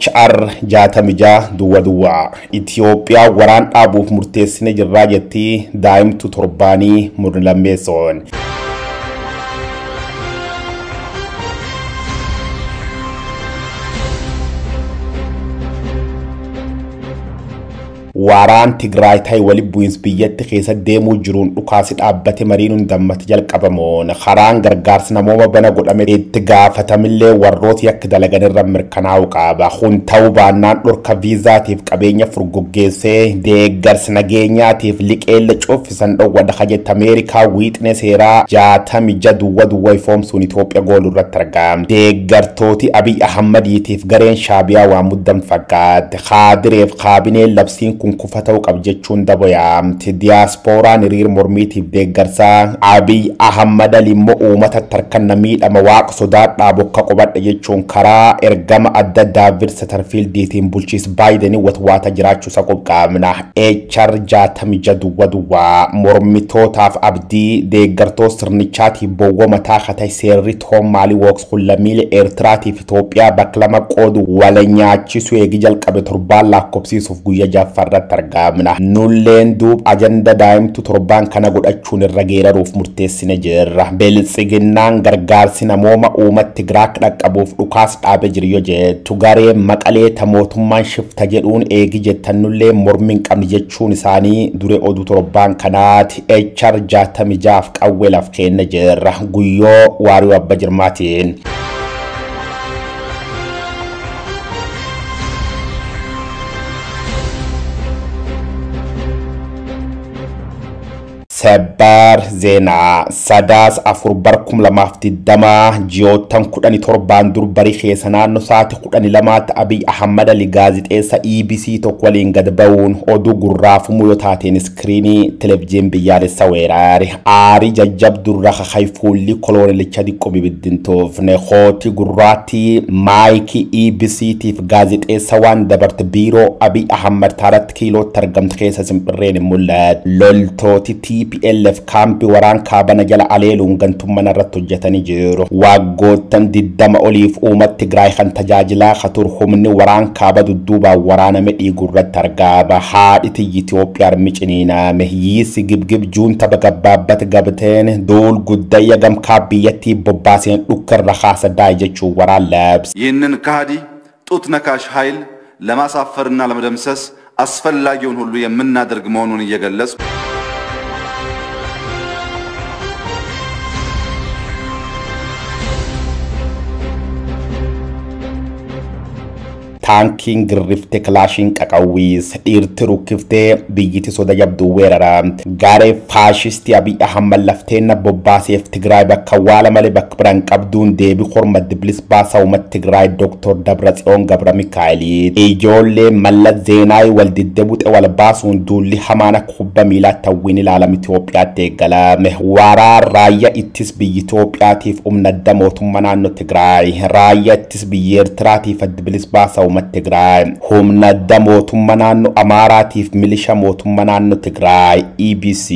HR 66 duwwa duwwaa Itoophiyaa waraan dhaabuuf murteessine jirraa jetti daa'imtu torbaanii murni lammeessoon. Waraan Tigraay ta'e wali bu'iinsi biyyatti keessa deemuu jiruun dhukaasi dhaabbate mariin hundammatti jalqabamuun karaan gargaarsi namooma bana godhame itti gaafatamillee warrooti akka dalagan irra mirkanaa'u qaba. Kun ta'uu baannaan dhorka viizaatiif qabeenya furguggeessee deeggarsi nageenyaatiif liqeella cuffisan dhowwadha kajette Ameerikaa wiixne seeraa 66 duwwa duwwa ifoomsuun Itoophiyaa gooluu irratti argamte. Deeggartooti Abiy Ahmadiitiif gareen Shaabiyaa waa muddam fakkaate. Kaadireef kaabineen labsiin kun kufa ta'uu qaba jechuun dabo yaamti. Diyaaspooraan hiriir mormiitiif deeggarsaa Abiy Ahmad Ali immoo uummata tarkanna miidhama waaqa sodaadhaa bokka qubadha jechuun karaa ergama adda Daavid Satarfiildiitiin bulchiis Baayidanii watwaata jiraachuu isa qophaa'amna. HR 66 duwwa duwwaa mormitootaaf abdii deeggartoota sirnichaatiif bowwoo mataa katay seerri Toom Maalii Woks kun lammiilee Eertiraatiif Itoophiyaa bakka lama qoodu wal nyaachisuu eegi jalqabe torbaan lakkoofsiisuuf guyyaa jaffarratti argamna. Nulleen duub ajanda daa'imtu torbaan kana godhachuun irra geeraruuf murteessine jirra. Biltsiginnaan gargaarsi namooma uummata Tigraay dhaqqabuuf dhukaas dhaabe jiru yoo jettu garee maqalee ta mootummaan shifta jedhuun eegi jettan nullee mormi hin qabne jechuun isaanii dure oduu torbaan kanaati. HR 66 qawwee laf kenna jirra. Guyyoo Waariyoo Abba Jirmaatiin. Sebbar Zeenaa Sadaas 4 bar 2020 ji'oottan 17 dur barii keessa naannoo sa'aatii 12tti Abiy Ahmad Ali gaazixeessa EBC tokko waliin gad ba'uun oduu gurraafumuu yoo taateen iskiriinii televezyiin biyyaalessa weeraare. Aarii jajjabdurra kakay fuulli kolonelicha diqqoo bibiddintoofne kooti gurraattii maayikii EBCtiif gaazixeessa waan dabarte biiroo Abiy Ahmad taaratti kiilootti argamte keessa simbirreen hin mul'atu. Loltooti TPLF kaampii waraan kaabana jala aleeluun gantummaa irratti hojjetanii jiru. Waggoottan 20 oliif uummata Tigraay kan tajaajilaa ture humni waraan kaaba dudduubaan waraaname dhiigu irratti argama. Haadhi Itoophiyaa miciniiname yiisi gibgib juunta bagabbaabbat gabteen duul guddayya gamkaa biyyattii bobbaaseen dhukkarra kaasadaa jechuun waraan labse. ይህንን ከሃዲ ጡት ነካሽ ኃይል ለማሳፈርና ለመደምሰስ አስፈላጊውን ሁሉ የምናደርግ መሆኑን እየገለጽ Taankiin girriftee kilaashiin qaqawwiis dhiirti rukkiftee biyyiti soda jabduu weeraramte. Garee faashistii Abiy Ahmad lafteenna bobbaaseef Tigraay bakka waala malee bakka biraan qabduun deebii horma Dibilis baasaa uummata Tigraay Dr. Dabratsiyoon Gabra Mikaa'eliit. Ijoollee Mallas Zeenaawi wal diddebuxe wal baasuun duulli hamaan akka kubba miilaatti hawwiin ilaalama Itoophiyaatti eegalame. Waraan raayyaa ittis biyya Itoophiyaatiif humna adda mootummaa naannoo Tigraay. Raayyaa ittis biyya Eertiraatiif Dibilis baasaa uummata Tigraay. Humna adda mootummaa naannoo Amaaraatiif milisha mootummaa naannoo Tigraay EBC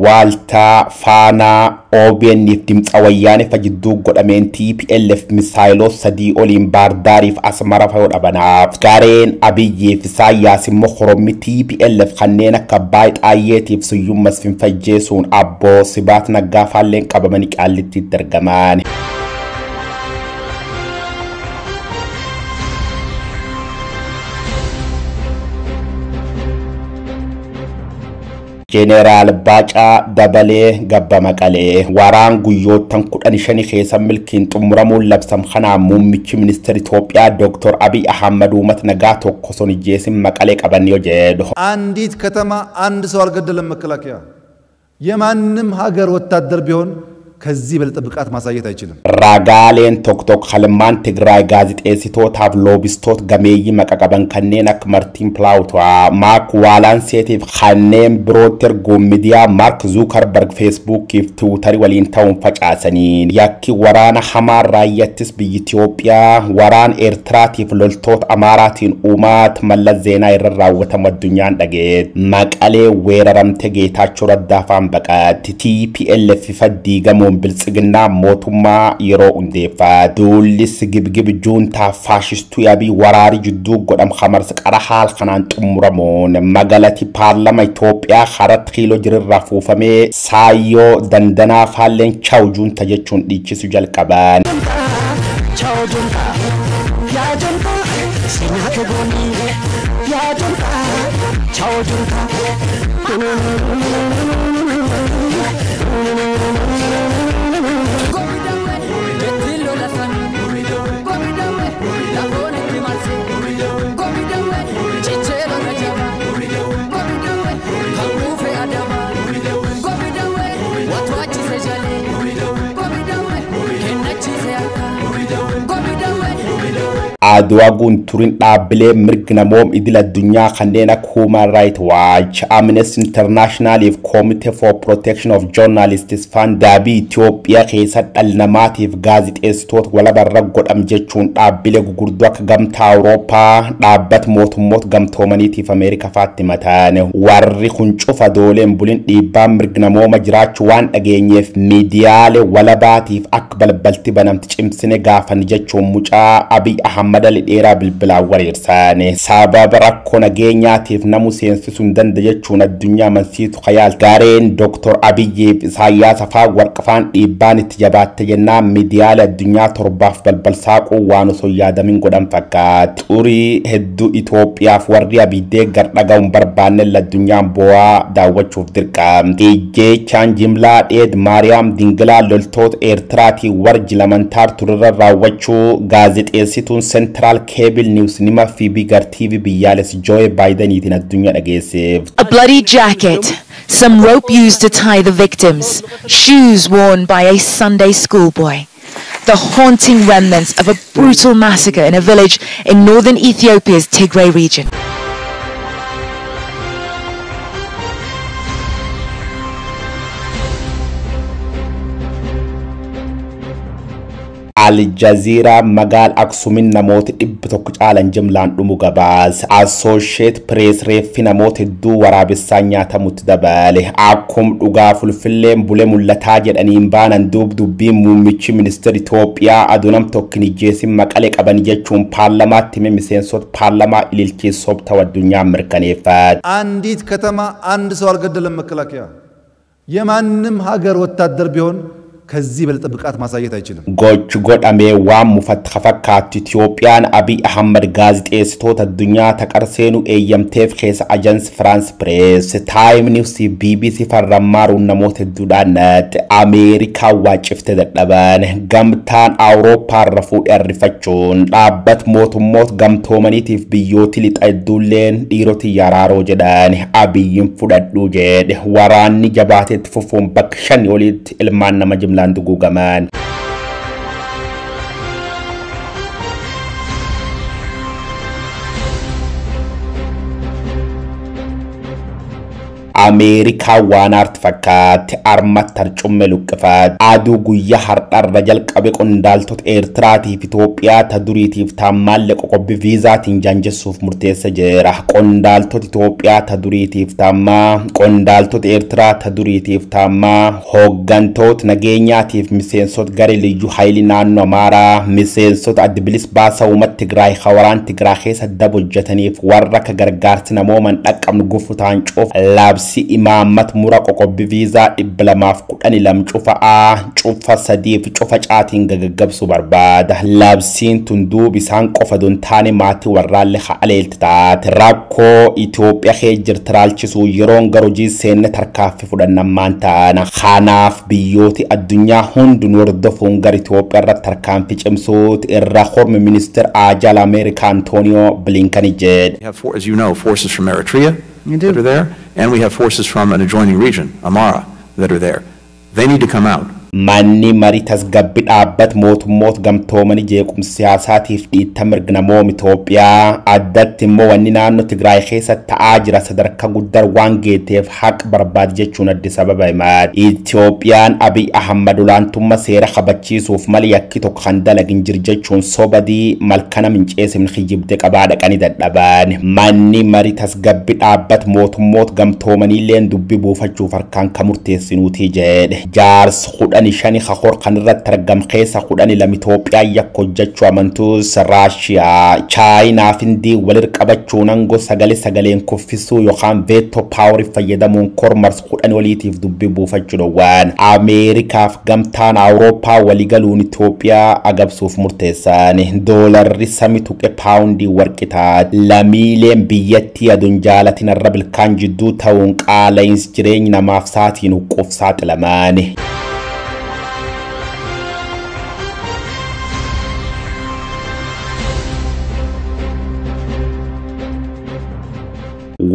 Waaltaa Faanaa OBN fi Dimtsa Wayyaanee fajidduu godhameen TPLF misaayiloo 3 oliin Baardaariif Asmara fayoo dhabanaaf. Gareen Abiyyee fi Isaayyaas immoo horommi TPLF kanneen akka Abbaay Xaayyeetiif Suyyum Masfin fajjeesuun abboo Sibaat Naggaa faalleen qabamanii qaallittiitti argaman. Jeneraal Baacaa Dabalee Gabba Maqalee waraan guyyoottan 15 keessa milkiin xumuramuun labsam kanaan muummichi ministeera Itoophiyaa Dr. Abiy Ahmad uummata nagaa tokko son ijjeesin Maqalee qaban yoo jedhu. አንዲት ከተማ አንድ ሰው አልገደለም። መከላከያ የማንም ሀገር ወታደር ቢሆን ከዚህ በለጠ ብቃት ማሳየት አይችልም። Ragaaleen tokko tokko halmaan Tigraay gaazixeessitootaaf loobistoota gameeyyii maqa qaban kanneen akka Martiin Pilaawutaa, Maark Waalaanseetiif kanneen birootti erguun miidiyaa Maark Zuukarberg Feesbuukiif Tiwutarii waliin ta'uun facaasaniin yakki waraana hamaan raayyaattis biyya Itoophiyaa waraan Eertiraatiif loltoota Amaaraatiin uumaat Mallas Zeenaa irra raawwatamu addunyaan dhageet. Maqalee weeraramte Geetaachoo Raddaafaan baqaatti. TPLF diigamuun dorgomuun biltsiginnaa mootummaa yeroo hundeeffate. Duulli sigibgib juuntaa faashistuu Abiy waraarii jidduu godham hamarsa qara haal kanaan xumuramuun magaalatti paarlama Itoophiyaa haratti kiiloo jirirraa fuufamee saayyoo dandanaa faalleen chaw juunta jechuun dhiichisu jalqaban. Adwaa guunturin dhaabbilee mirga namoom idil addunyaa kanneen akka Human Rights Watch, Amnesty International fi Committee for Protection of Journalists faan daabii Itoophiyaa keessa dhala namaatiif gaazixeessitoota walabarra godham jechuun dhaabbilee gurguddoo akka Gamtaa Awurooppaa, dhaabbata mootummoota gamtoomaniitiif Ameerikaa faatti mataan. Warri kun cufa dooleen bulin dhiibbaan mirga namooma jiraachuu waan dhageenyeef miidiyaalee walabaatiif akka balbalti banamti cimsine gaafan jechuun mucaa Abiy Ahmad Ali dheeraa bilbilaan wareersaane. Sababa rakkoo nageenyaatiif namu seensisuu hin danda'u jechuun addunyaa amansiisu khayaal gareen Dr. Abiyyiif Isaayyaas afaan warqafaan dhiibbaan itti jabaatte jennaan miidiyaalee addunyaa torbaaf balbal saaquu waan osoo yaadamin godhan fakkaata. Xurii hedduu Itoophiyaaf warri Abiy gar dhaga'uun barbaanne addunyaan bu'aa daawwachuuf dirqamti. Ijjeechaan jimlaa dheed Maariyaam Dingilaa loltoota Eertiraatiin warji lamantaar turirra raawwachuu gaazexeessituun Central Cable News nima fi Bigger TV biyyaalessi Joe Bideniitiin addunyaa dhageesseef. A bloody jacket, some rope used to tie the victims, shoes worn by a Sunday schoolboy. The haunting remnants of a brutal massacre in a village in northern Ethiopia's Tigray region. Al Jazeera magaal Aksuumin namoota 100 caalan jimlaan dhumu gabaase. Associate Press reeffi namoota hedduu waraabessaan nyaatamutti dabale. Akkum dhugaa fulfilleen bulee mul'ataa jedhaniin baanan duub dubbiin muummichi ministeera Itoophiyaa aduu nam tokko hin ijjeesin maqalee qaban jechuun paarlamaatti hime miseensota paarlamaa ililchiisoof ta'u addunyaan mirkaneeffate. አንዲት ከተማ አንድ ሰው አልገደለም። መከላከያ የማንም ሀገር ወታደር ቢሆን ከዚህ በለጠ ብቃት ማሳየት አይችልም። Gochi godhamee waan mufatti fakkaattu Itoophiyaan Abiy Ahmad gaazexeessitoota addunyaa taqarseenuu eeyyamteef keessa Ajansi Firaans Pirees, Taayim Niwus, BBC farrammaaruun namoota hedduudhaan naqxe. Ameerikaa waacifte dadhaban. Gamtaan Awurooppaa irra fuudhee arrifachuun dhaabbata mootummoota gamtoomaniitiif biyyooti lixa hedduulleen dhiiroti yaraaroo jedhan Abiyyiin fudhadhuu jedhe. Waraanni jabaateetti fufuun bakka shanii olitti ilmaan nama jimlaan duguugaman. Ameerikaa waan aarti fakkaatti armatti harcumme luqqifatte. Aduu guyyaa har'arra jalqabe qondaaltota Eertiraatiif Itoophiyaa ta duriitiif taammaallee qoqqobbii viizaatiin jaanjessuuf murteessa jira. Qondaaltota Itoophiyaa ta duriitiif taammaa, qondaaltota Eertiraa ta duriitiif taammaa, hooggantoota nageenyaatiif miseensota garee liyyuu haayilii naannoo Amaaraa, miseensota adda bilisa baasaa uummata Tigraay hawaraan Tigraay keessa daba hojjetaniif warra akka gargaarsi namooman dhaqqabnu gufu ta'an cuuf labsi imaammat mura qoqqobbii viizaa 212 cufa A, cufa 3 fi cufa caatiin gagaggabsuu barbaada. Labsiin tun duub isaan qofa don taane maatii warraallee haleelti taate. Rakkoo Itoophiyaa keessa jirti raalchisuu yeroon gara hojii seenne tarkaaffii fudhannammaan taana. Kanaaf biyyooti addunyaa hundinuu hordofuun gara Itoophiyaa irratti tarkaanfii cimsuuti irra hormi ministeera Ajaal Ameerikaa Antooniyoo Bilinkan jedhe. We have, as you know, forces from Eritrea that are there, and we have forces from an adjoining region, Amhara, that are there. They need to come out. Manni marii tasgabbii dhaabbata mootummoota gamtoomanii jeequmsa siyaasaatiif dhiitta mirga namooma Itoophiyaa addatti immoo wanni naannoo Tigraay keessa ta'aa jira sadarkaa guddaa waan geeteef haqa barbaad jechuun Addis Ababa himaati. Itoophiyaan Abiy Ahmad olaantummaa seera kabachiisuuf malee yakki tokko kan dalagin jiru jechuun sobadii malkana minceesimni kijibde qabaa dhaqanii dadhaban. Manni marii tasgabbii dhaabbata mootummoota gamtoomanii illeen dubbii buufachuuf harkaan kan murteessinuuti jedhe. Jaarsi 15 kakor kan irratti argam keessa 12 Itoophiyaa yakka hojjechuu amantuus Raashiyaa Chaayinaa fi Hindii walir qabachuun aangoo sagalee sagaleen kuffisuu yookaan veto power fayyadamuun kormars 10 waliitiif dubbii buufachuu dhowwaan. Ameerikaaf gamtaan Awurooppaa waliigaluun Itoophiyaa agabsuuf murteessan. Doolarri sami tuqe paawundii warqitaa lamiileen biyyattii aduun jaalatin irra bilkaan jidduu ta'uun qaala'insi jireenya namaaf saatiin huqquuf saaxilaman.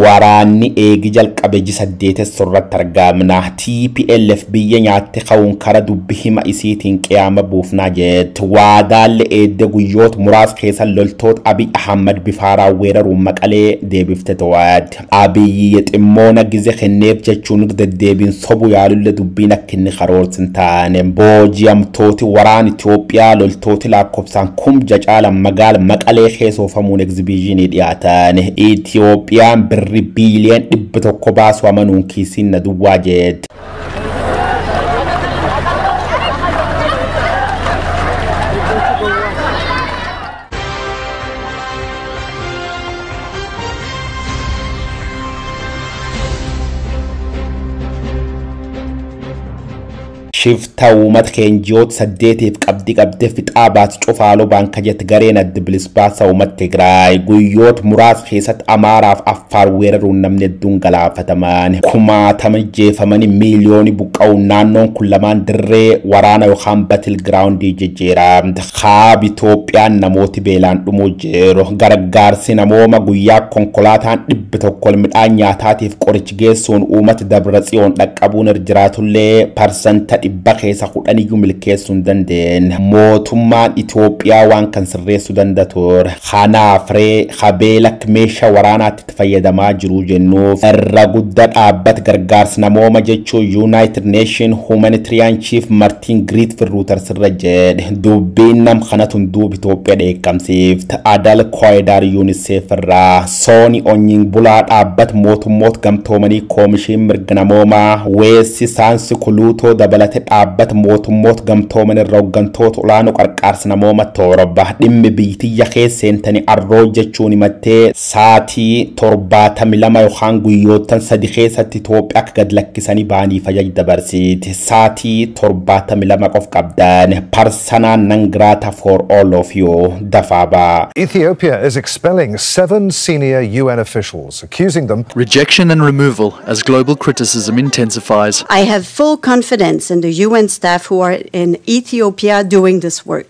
Waraanni eegi jalqabe ji 8 irratti argamna. TPLF biyya nyaatte ka'uun kara dubbi hima isiitiin qiyaama buufnaa jette. Waadaalle eedde guyyoota muraasa keessa loltoota Abiy Ahmad bifaaraa weeraruun Maqalee deebifte to'atte. Abiyyi ximmoona gize kenneef jechuun deddeebiin sobu yaalulle dubbiin akka inni karoorsin taane. Booji'amtooti waraan Itoophiyaa loltooti lakkoofsaan kumja caalan magaala Maqalee keessa oofamuun egzibiishinii dhiyaatan. Itoophiyaan birri biiliyoon 100 baasu amanuun kiisiin na duwwaa jette. Shifta uummata keenjiyoota 8 qabdii qabdee fixaa baatu cufaaloo baanka jette gareen adda bilisa baasa uummata Tigraay guyyoota muraasa keessatti Amaaraaf Affaar weeraruun namni hedduun galaafataman kumaatama jeefamanii miiliyoonii buqqa'uun naannoon kun lamaan dirree waraana yookaan batil giraawundii jijjiiramte. Kaaba Itoophiyaan namooti beelaan dhumuu jiru. Gargaarsi namooma guyyaa konkolaataan 100 midhaan nyaataatiif qorichi geessuun uummata Dabra Tsiyoon dhaqqabuun irra jiraatullee parsanta 110 iyyuu milkeessuu hin dandeenye. Mootummaan Itoophiyaa waan kan sirreessuu danda'a ture. Kanaaf ree habeela meeshaa waraanaatti itti fayyadamaa jiru jennuuf irra guddaa dhaabbata gargaarsa namooma jechuun United Nation Humanitarian Chief Martin Griffith Reuters irra jedhe. Dubbiin nam kanatu duuba Itoophiyaa dheekkamsiifte. Adal Koydaar UNICEF irraa Sooni Onyin Bulaa dhaabbata mootummoota gamtoomanii koomishin mirga namoomaa Weessi Saansi Kuluutoo dabalate dhaabbata mootummoota gamtooman irra hooggantoota olaanoo qarqaarsa namooma 7 dhimmi biyyatiyya keessa seentanii arroo jechuun himattee saatii 72 yookaan guyyoottan 3 keessatti Itoophiyaa akka gad lakkisanii ba'aniif ajaja dabarsiiti. Saatii 72 qof qabdan. Personal non grata for all of you. Dafaaba. Ethiopia is expelling 7 senior UN officials, accusing them rejection and removal as global criticism intensifies. I have full confidence in the UN staff who are in Ethiopia doing this work.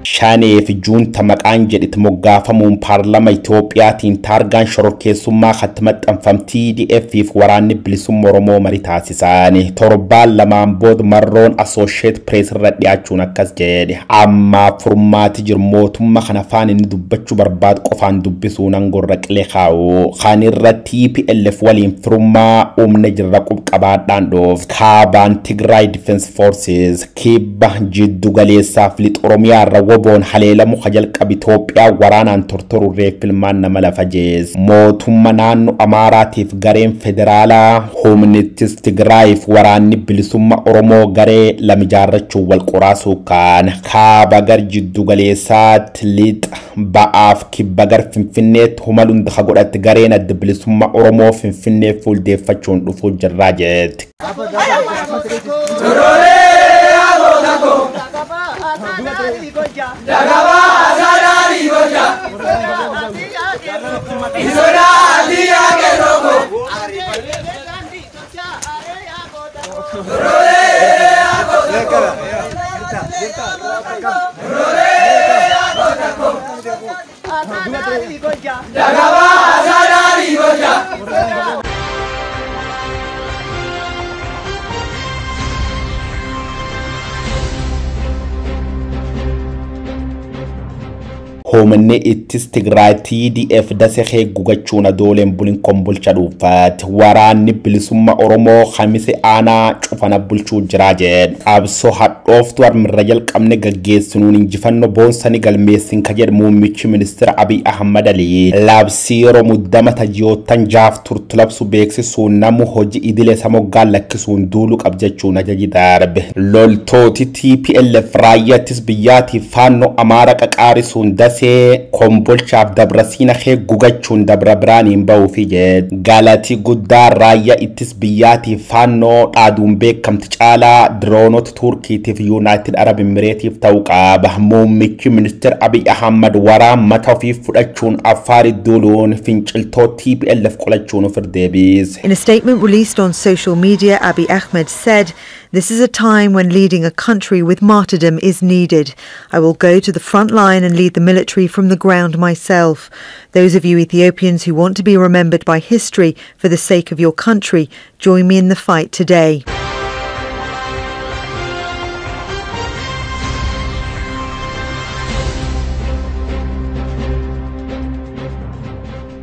Shaneef juunta maqaan jedhitti moggaafamuun paarlama Itoophiyaatiin taargaan shororkeessummaa hatti maxxanfamtii TDF fi waraanni bilisummaa Oromoo marii taasisan. Torbaan lamaan booda marroon Associated Press irra dhiyaachuun akkas jedhe. Amma furmaati jiru mootummaa kana afaan inni dubbachuu barbaadu qofaan dubbisuun angorra qilee kaa'u. Kan irra TPLF waliin firummaa humna jirra qub-qabaadhaan dhoof. Kaabaan Tigray Defense Forces kibba jiddu galeessaaf lixa Oromiyaa irra woboon haleelamu jalqabe Itoophiyaa waraanaan tortoruu reef ilmaan nama lafa jees. Mootummaa naannoo Amaaraatiif gareen federaalaa humnittis Tigraayiif waraanni bilisummaa Oromoo garee lama ijaarrachuun wal qoraasuu kaan. Kaaba gar jiddu galeessaatti lixa ba'aaf kibba gar Finfinneetti humaluun daha godhatte gareen adda bilisummaa Oromoo Finfinnee fuuldeeffachuun dhufuu jirraa jetti. Humni ittis Tigraay TDF dasee gugachuun adooleen bulin Kombolcha dhuunfaate. Waraanni bilisummaa Oromoo Kamise aanaa cufana bulchuu jira jedhe. Qabsoo hadhooftuu harmirra jalqabne gaggeessinuun injifannoo boonsanii galmeessin ka jedhe muummichi ministeera Abiy Ahmad Ali. Labsii yeroo muddama tajiyoottan jaaf turtu labsu beeksisuun namu hojii idilee isa moggaan lakkisuun duuluu qab jechuun ajaji darbe. Loltooti TPLF raayyaattis biyyaatiif faannoo Amaara qaqaarisuun dasee Kombolchaaf Dabrasiina kee gugachuun Dabra Biraaniin bahuufi jedhe. Galati guddaa raayyaa ittis biyyaatiif faannoo dhaaduun beekamti caalaa diroonota Turkiitiif Yuunaayitid Arab Imireetiif ta'uu qaba. Muummichi ministeera Abiy Ahmad waraan mata ofii fudhachuun Affaari duuluun finciltoo TPLF qolachuun of deebise. In a statement released on social media, Abiy Ahmed said, "This is a time when leading a country with martyrdom is needed. I will go to the front line and lead the military from the ground myself. Those of you Ethiopians who want to be remembered by history for the sake of your country, join me in the fight today."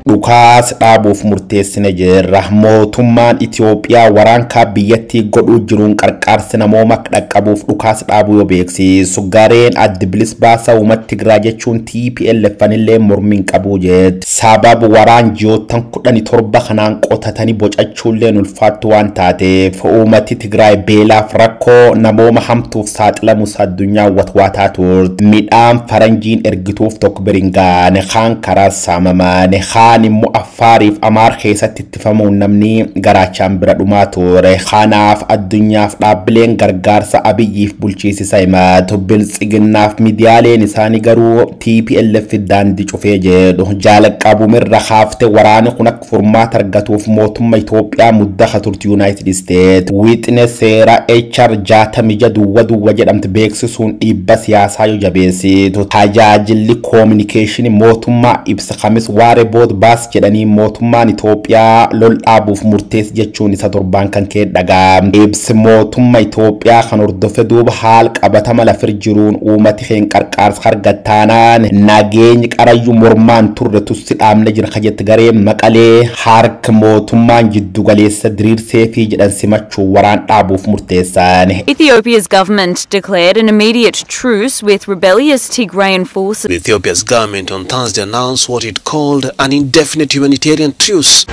Dhukaas dhaabuuf murteessine jirra. Mootummaan Itoophiyaa waraan biyyattii godhuu jiruun qarqaarsi namooma dhaqqabuuf dhukaas dhaabuu yoo beeksisu gareen addi bilis baasaa uummata Tigraay jechuun TPLF illee mormiin qabuu jetti. Sababa waraan ji'oottan 17 kanaan qotatanii bocachuullee ulfaattu waan taateef uummati Tigraay beelaaf rakkoo namooma hamtuuf saaxilamus addunyaa watwaataa turte. Midhaan faranjiin ergituuf tokko biringaane kaan karaa saamamaane kaan immoo Affaariif Amaar keessatti ittifamuun namni garaachaan bira dhumaa ture. Kanaaf addunyaaf dhaabbileen gargaarsa Abiyyiif bulchiisisa himatu. Biltsiginnaaf miidiyaaleen isaanii garuu TPLF daandii cufee jedhu. Jaalaqabumirra haaftee waraanni kun akka furmaata argatuuf mootummaa Itoophiyaa muddaha turte Yuunaayitid Isteet. Wixine seera HR 66 duwwa duwwa jedhamte beeksisuun dhiibba siyaasaa yoo jabeessitu. Tajaajilli koominikeeshinii mootummaa ibsa kamis waaree booda baas jedhanii mootummaan Itoophiyaa lol dhaabuuf murteessi jechuun isa torbaan kan kee dhagaam. Ibsi mootummaa Itoophiyaa kan hordofe duuba haal qabatama lafir jiruun uummati keen qarqaarsa argattaanaan nageenyi qarayyuu mormaan turre tussi dhaabne jira kajetti garee Maqalee harka mootummaan jiddu galeessa diriirsee fi jedhan simachuu waraan dhaabuuf murteessan. Ethiopia's government declared an immediate truce with rebellious Tigrayan forces. Ethiopia's government on Thursday announced what it called an indefinite humanitarian truce.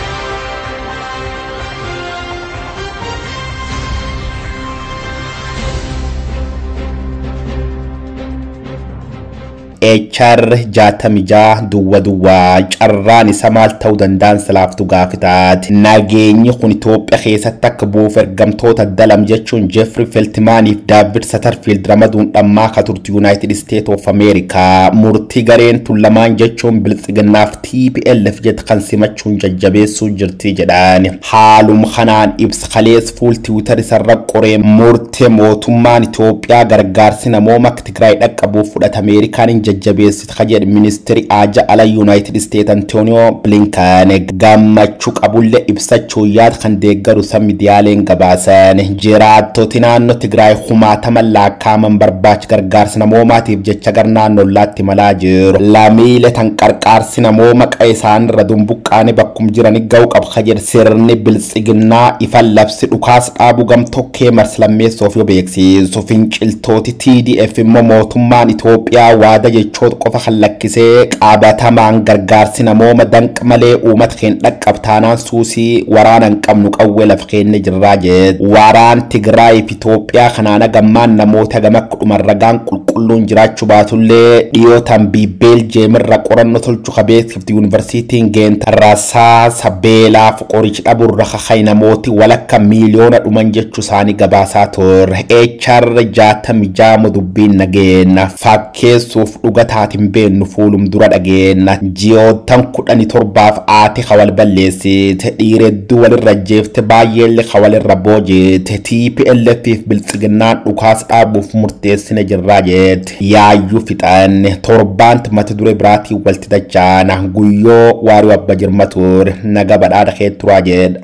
HR 66 duwwa duwwaa carraan isa maal ta'uu danda'an silaaftu gaafitaati. Nageenyi kun Itoophiyaa keessatti akka bu'uuf ergamtoota dalam jechuun Jeffrey Feltmaaniif David Satterfield ramaduun dhammaa ka turte United States of America. Murtii gareen tun lamaan jechuun biltsiginnaaf TPLF jette kan simachuun jajjabeessuu jirti jedhan. Haalum kanaan ibsa kalees fuul Tiwiitar isarra qoree murtee mootummaan Itoophiyaa gargaarsi namooma akka Tigraay dhaqqabuuf fudhate Ameerikaan jajjabeessite ka jedhe ministeerri haajaa ala Yuunaayitid Isteet Antooniyoo Bilinkan gammachuu qabullee ibsachuu yaada kan deeggaru san miidiyaaleen gabaasan. Jiraattoti naannoo Tigraay kumaatama lakkaa'aman barbaacha gargaarsa namoomaatiif jecha gara naannoo laatti malaa jiru. Lammiilee tan qarqaarsi namooma qa'ee isaanirra dumbuqqaanii bakkum jiranii ga'uu qaba ka jedhe sirni biltsiginnaa ifa labsi dhukaas dhaabuu gamtokkee marsi lammeessoof yoo beeksisu. Finciltooti TDF immoo mootummaan Itoophiyaa waada jechoota qofa kan lakkisee qaabatamaan gargaarsi namooma danqa malee uummata keenya dhaqqabtaanaan suusii waraana hin qabnu qawwee lafa keenya jirraa jedhe. Waraan Tigraay fi Itoophiyaa kanaan gammaan namoota gama kudhuman ragaan qulqulluun jiraachuu baatullee dhiyootaan Beeljeemirra qorannoo tolchuu kabeessifti yuunivarsiitiin Geent rasaasa beelaaf qoricha dhabuurra kaka'i namooti walakka miiliyoona dhuman jechuu isaanii gabaasaa turre. HR 66 dubbiin nageenya fakkeessuuf dhuga taatiin beennu fuulum dura dhageenya. Ji'oottan 17 aate kawal balleessite dhiiredduu walirra jeefte baay'eellee kawalirra boojite TPLF fi biltsiginnaan dhukaas dhaabuuf murteessine jirraa jette. Yaayyuu fixanne torbaan mata duree biraatiin walti dachaana guyyoo waarii abba jirma ture naga badhaadha kee turaa jedha.